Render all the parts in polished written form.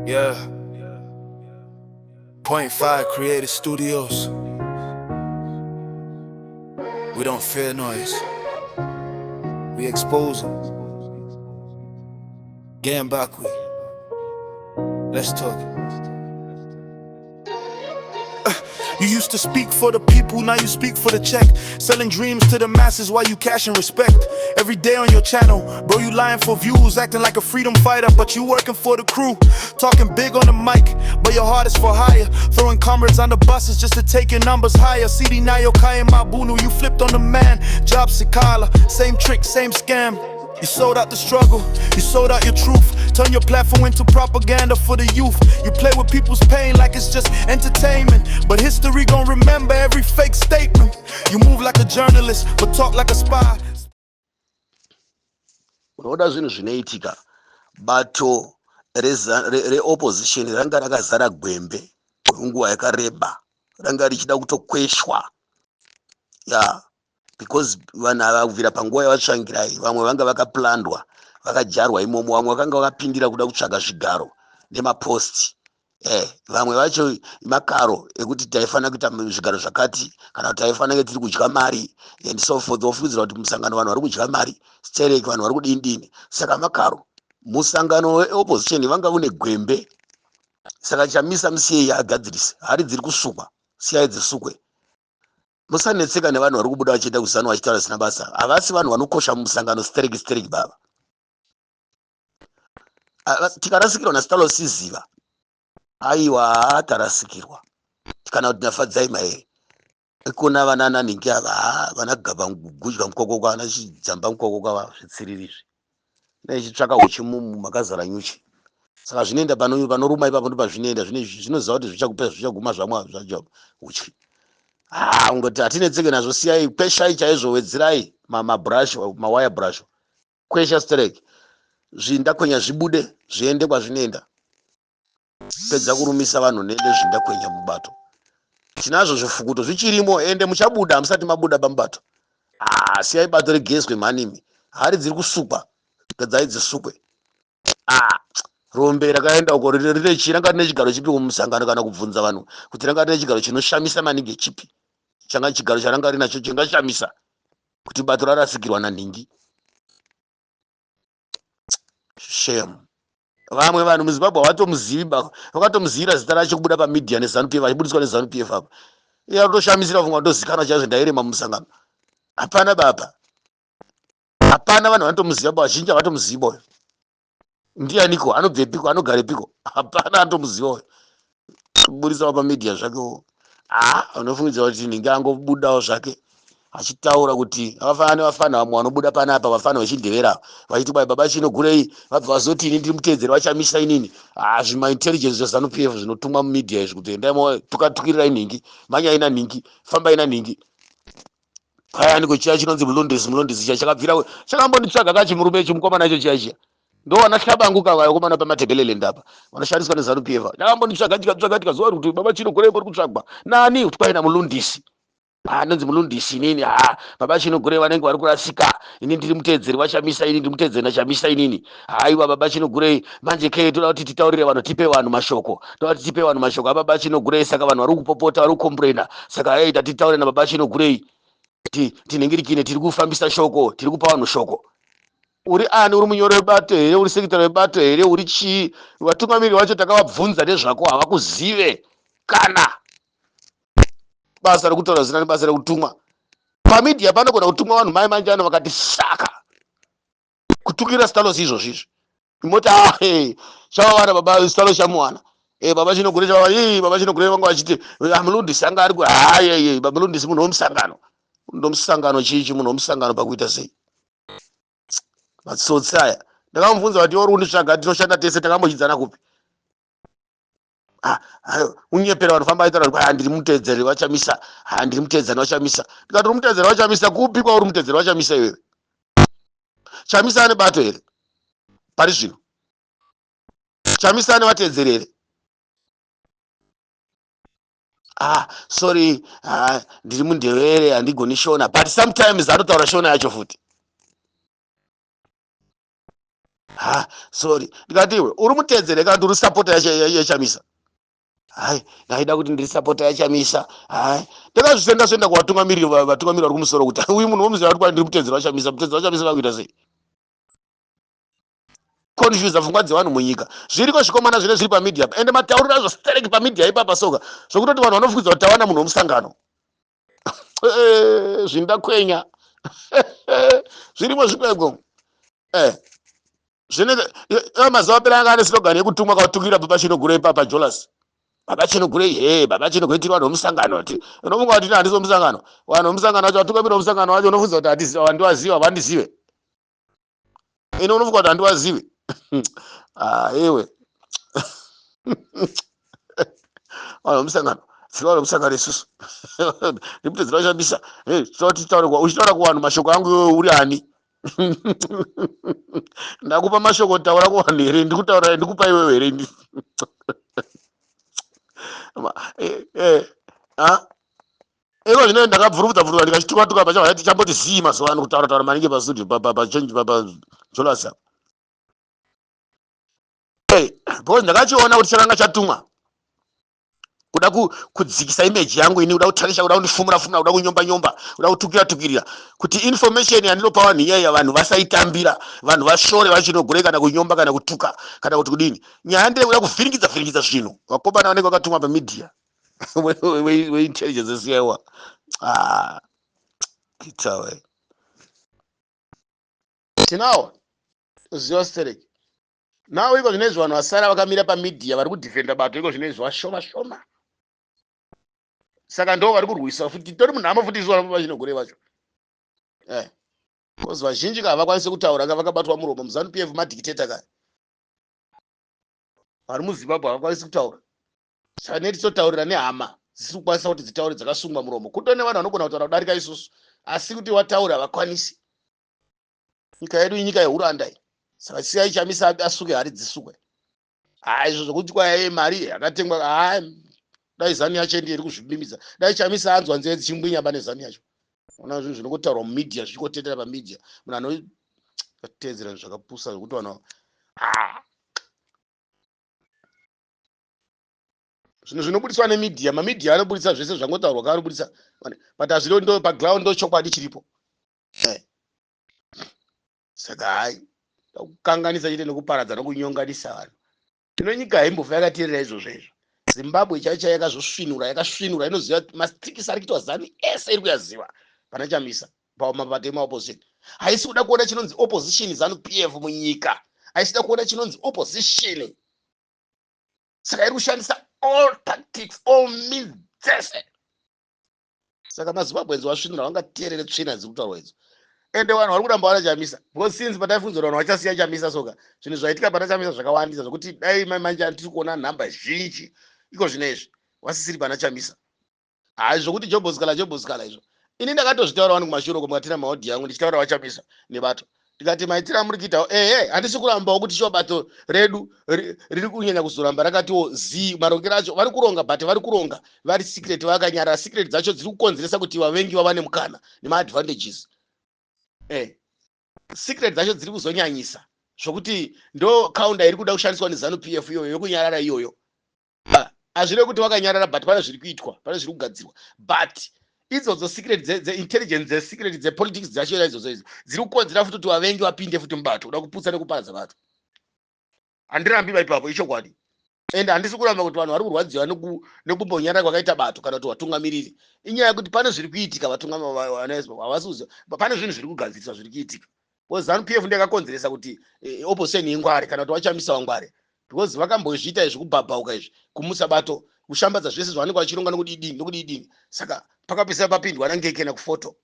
Yeah. Point five Creative Studios. We don't fear noise. We expose them. Gambakwe. Let's talk. You used to speak for the people, now you speak for the check. Selling dreams to the masses while you cashing respect. Every day on your channel, bro, you lying for views, acting like a freedom fighter, but you working for the crew. Talking big on the mic, but your heart is for hire. Throwing comrades on the buses just to take your numbers higher. CD Nyoka Mabunu, you flipped on the man. Job Sikhala, same trick, same scam. You sold out the struggle, you sold out your truth. Turn your platform into propaganda for the youth. You play with people's pain like it's just entertainment. But history gon' remember every fake statement. You move like a journalist, but talk like a spy. Unoda zvinhu zvinoitika, bato reopposition ranga rakazara gwembe kwenguva yakareba, ranga richida kutokweshwa ya, because vanhu ava kubvira panguva yavatsvangirai, vamwe vanga vakaplandwa, vakajarwa imomo, vamwe vakanga vakapindira kuda kutsvaga zvigaro nemaposti. Vamwe vacho makaro ekuti taifanira kuita zvigaro zvakati, kana kuti taifanira tiri kudya mari and so forth. Wofungidzira kuti musangano vanhu vari kudya mari stereki, vanhu vari kudini dini. Saka makaro musangano weopposition vanga une gwembe. Saka Chamisa musiyei agadzirise hari dziri kusukwa, siyai dzisukwe. Musanetseka nevanhu vari kubuda vachienda kuZANU vachitaura zvisina basa. Havasi vanhu vanokosha mumusangano stereki stereki baba. Tikarasikirwa naStalo Siziva, aiwa, tarasikirwa, kana kuti naFadzai Mahere. Ikona vana naningi ava, ha, vana Gaba Gudya Mukokoko, vana Chidzamba Mukokoko ava, zvitsiriri izvi nechitsvaka uchi mumu makazara nyuchi. Saka zvinoenda panoruma ipapo, ndo pazvinoenda. Zvinoziva kuti zvichakupera, zvichaguma zvamwa zvacho uchi. Ha, ungoti hatinetseke nazvo. Siyai, kweshai chaizvo, wedzirai mabrush, mawire brush, kwesha sterek, zvindakwenya zvibude, zviende kwazvinoenda. Pedza kurumisa vanhu nezvindakwenya mubato. Tinazvo zvifukuto zvichirimo, ende muchabuda, hamusati mabuda pamubato. Ah, siyai bato rigezwe mhanimi, hari dziri kusukwa, gadzai dzisukwe. Ah, rombe rakaenda uko rine chi ranga rine chigaro chipi mumusangano? Kana kubvunza vanhu kuti ranga rine chigaro chinoshamisa maningi chipi? Changa chigaro charanga rinacho chingashamisa kuti bato rarasikirwa nanhingi? Shame. Vamwe vanhu muZimbabwe havatomuzivi, vakatomuzivira zita racho kubuda pamedia neZANU PF, achibudiswa neZANU PF apa. Iye atoshamisira funga ndozikanwa chaizvo, ndairema mumusangano. Hapana baba, hapana vanhu vanotomuziva ba, vazhinji havatomuzivi boyo. Ndianiko? Anobvepiko? Anogarepiko? Hapana anotomuziva uyo. Kuburisawo pamedia zvakewo, a unofungidzira kuti nhingi angobudawo zvake achitaura kuti akafanana nevafana vamwe vanobuda panapa, vafana vechindevera vachiti kwai baba Chinogurei, vabva vazoti ini ndiri mutedzeri vaChamisa inini. Ha, zvimaintelligence zveZANU PF zvinotumwa mumedia izvi kuti endai tukatukirirai nhingi, manyai nanhingi, fambai nanhingi. Payaniko chiya chinonzi Mulondesi, Mulondesi chiya chakabvira chakambonditsvaga kachimurume chimukomana icho chiya chiya, ndowana Hlabangu kavayo komana paMatebeleland apa, vanoshandiswa neZANU PF. Chakambonditsvaga, chikatsvaga, tikaziva kuti baba Chinogurei muri kutsvagwa nani? Kuti kwaina Mulundisi anonzi Mulundisi, inini ha, baba Chinogurei vanenge vari kurasika, ini ndiri mutedzeri waChamisa, ini ndiri mutedzeri naChamisa inini. Haiwa, baba Chinogurei, manje ke toda kuti titaurire vanhu, tipe vanhu mashoko, toda kuti tipe vanhu mashoko ababa Chinogurei. Saka vanhu vari kupopota, vari kucomplaina, saka ei tatitaure nababa Chinogurei, tinhingirikine, tiri kufambisa shoko, tiri kupa vanhu shoko. Uri ani? Uri munyoro webato here? Uri secretary webato here? Uri chii? Vatungamiri vacho takavabvunza nezvako, havakuzive. Kana basa rekutaura zina nebasa rekutumwa pamedia, panogona kutumwa vanhu mai manjano vakati saka kutukira Stalos izvozvo izvi, moti ahe chavawana baba Stalos, chamuwana. Baba Chinogure chava, baba Chinogure vanga vachiti Mulundisi anga ari haye. Mulundisi munhu wemusangano, ndomusangano chichi, munhu wemusangano pakuita sei? Matsotsi aya. Ndakamubvunza kuti uri kunditsvaga, tinoshanda tese, takambochidzana kupi? Unyepera vanhu, famba aitaura kuti ndiri mutedzeri waChamisa, ndiri mutedzani waChamisa. Ndikati uri mutedzeri waChamisa kupi? Kwauri mutedzeri waChamisa iwewe? Chamisa ane bato here pari zvino? Chamisa ane vatedzeri here? Ah, sorry, ah, ndiri mundevere, handigoni Shona, but sometimes anotaura Shona yacho futi. Ha, sorry. Ndikati iwe uri mutedzere kana kuti uri supporter yaChamisa? Hai, ndaida kuti ndiri supporter yaChamisa. Hai, ndakazvisenda senda kuvatungamiriri, vatungamiriri vari kumusoro, kuti uyu munhu womuziva kuti ndiri mutedzero waChamisa. Mutedzero waChamisa vakuita sei? Confusa pfungwa dzevanhu munyika. Zviriko zvikomana zvine zviri pamedia, ende matauriro azvo stereki pamedia ipapa soka, zvokutoti vanhu vanofukidza kuti tawana munhu womusangano. Zvindakwenya zvirimo zvikwekwe. Zvinenge mazuva apera anga ane slogan yekutumwa kautukira Baba Chinogurei papa Jolas. Baba Chinogurei, he, Baba Chinogurei, tiri vanhu vomusangano. Unofunga kuti handisi womusangano? Vanhu vomusangano vacho, vatungamiri vomusangano vacho, unofunza kuti handivazive? Havandizive. Ine unofunga kuti handivazive? Ah, iwe, vanhu vomusangano, tiri vanhu vomusangano isusu, ndimutedzera kushandisa titaure. Uchitaura kuvanhu mashoko angu, iwewe uri ani? Ndakupa mashoko, taura kuvanhu here? Ndikutaura, ndikupa iwewe here? Iko zvino ndakabvuruvudza bvuruvudza, ndikachituka tuka pacha, chamboti zii mazuva ano kutaura taura maningi pastudio paJolas, because ndakachiona kuti chakanga chatumwa kuda kudzikisa image yangu ini, kuda kutarisha, kuda kundifumura fumura, kuda kunyomba nyomba, kuda kutukira tukirira, kuti information yandinopa vanhu inyaya vanhu vasaitambira, vanhu vashore vachinogurei, kana kunyomba, kana kutuka, kana kuti kudini. Nyaya ndeyekuda kuvhiringidza vhiringidza zvinhu. Vakomana vanenge vakatumwa pamedia weintelligence siyaiwa. Ah, kitawe tinawo ziva stereki nawo. Iko zvinezvi vanhu vasara vakamira pamedia vari kudefenda bato iko zvinezvi vashoma shoma, saka ndo vari kurwisa futi. Tori munhamo futi isu vachinogure vacho, because vazhinji ka havakwanisi kutaura ka, vakabatwa muromo muZANU PF. Madictator ka vari muZimbabwe havakwanisi kutaura, saka neti totaurira nehama dzisiri kukwanisa kuti dzitaure, dzakasungwa muromo. Kutone vanhu vanogona kutaura kudarika isusu, asi kuti wataura havakwanisi. Nyika yedu inyika yeuranda iyi, saka siyai Chamisa asuke hari dzisukwe. Hai, izvo zvokuti kwai mari yakatengwa, hai, dai ZANU yacho ndiye iri kuzvimimidza. Dai Chamisa anzwa nzeve dzichimbwinya pane ZANU yacho. Ona zvinhu zvinongotaurwa mumedia, zvichingotendera pamedia, munhu anoteedzera zvinhu zvakapusa zvokuti vanhu, ah. Zvinhu zvinobudiswa nemedia, mamedia anobudisa zvese zvangotaurwa kaanobudisa, but hazviro ndo paground, ndo chokwadi chiripo. Saka hai, kukanganisa chete nekuparadza nokunyonganisa vanhu. Ino nyika haimbofa yakateerera izvozvo izvo. Zimbabwe chaicho yakazosvinura, yakasvinura, inoziva matricks ari kuitwa ZANU ese, iri kuyaziva. Pana Chamisa pamapato emaopposition, haisi kuda kuona chinonzi opposition. ZANU PF munyika haisi kuda kuona chinonzi opposition, saka iri kushandisa all tactics, all means dzese. Saka maZimbabweans vasvinura, vangateerere tsvina dziri kutaurwa idzo. Ende vanhu vari kuramba vana Chamisa, because since pataifunzira vanhu vachasiya Chamisa, soka zvinhu zvaitika pana Chamisa zvakawandisa, zvokuti dai manje tiri kuona nhamba zhinji iko zvino izvi vasisiri pana Chamisa. Hai, zvokuti jobhosikala jobhosikala izvo, ini ndakatozvitaura wani kumashure uko, mukatira maaudio yangu ndichitaura vaChamisa nebato, ndikati maitiro amuri kuitawo, ehe, handisi kurambawo kuti shuwa bato redu riri kunyanya kuzoramba rakatiwo zii. Marongero acho vari kuronga, but vari kuronga vari secret, vakanyarara. Secret dzacho dziri kukonzeresa kuti vavengi vava nemukana nemaadvantages. Secret dzacho dziri kuzonyanyisa zvokuti ndo counter iri kuda kushandiswa neZANU PF iyoyo yokunyarara iyoyo. Hazvirevi kuti vakanyarara, but pane zviri kuitwa, pane zviri kugadzirwa, but idzodzo secret dzeintelligence, dzesecret, dzepolitics dzacho idzodzo idzo dziri kukonzera futi kuti vavengi vapinde futi mubato, kuda kuputsa nekuparadza bato. Handirambi ipapo, ichokwadi. Ende handisi kuramba kuti vanhu vari kurwadziwa nekumbonyarara kwakaita bato kana kuti vatungamiriri. Inyaya yekuti pane zviri kuitika, vatungamiriri havasi kuziva pane zvinhu zviri kugadziriswa zviri kuitika, because ZANU PF ndiyakakonzeresa kuti opposition ingware, kana kuti vaChamisa vangware, because vakambozviita izvi, kubhabhauka izvi, kumutsa bato, kushambadza zvese zvavanenge vachironga nokudidini nokudidini. Saka pakapedzisira papindwa nangeke nakufoto.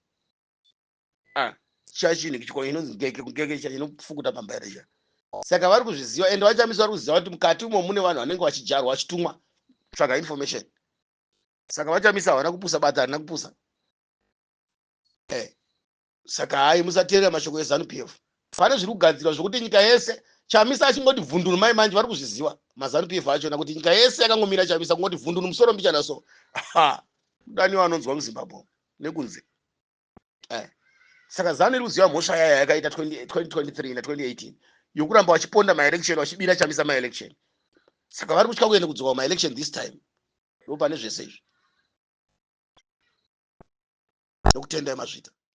Ah, chiya chinhu chikoro inonzi ngeke, ngeke chiya chinofukuta pambaira chiya. Saka vari kuzviziva, ende vaChamisa vari kuziva kuti mukati umo mune vanhu vanenge vachijarwa, vachitumwa kutsvaga information. Saka vaChamisa havana kupusa, bata harina kupusa. Saka hai, musateerera mashoko eZANU PF. Pane zviri kugadzirwa zvokuti nyika yese, Chamisa achingoti vhundunu mai manje, vari kuzviziva maZANU PF achona kuti nyika yese yakangomira Chamisa kungoti vhundunu musoro mbichana. So kudaniwa anonzwa muZimbabwe nekunze. Saka ZANU iri kuziva mhosva yayo yakaita 2023 na2018. Yokuramba vachiponda maelection, vachibira Chamisa maelection. Saka vari kutya kuenda kudzoka kumaelection this time. Ndo pane zvese izvi. Nokutendai, mazvita.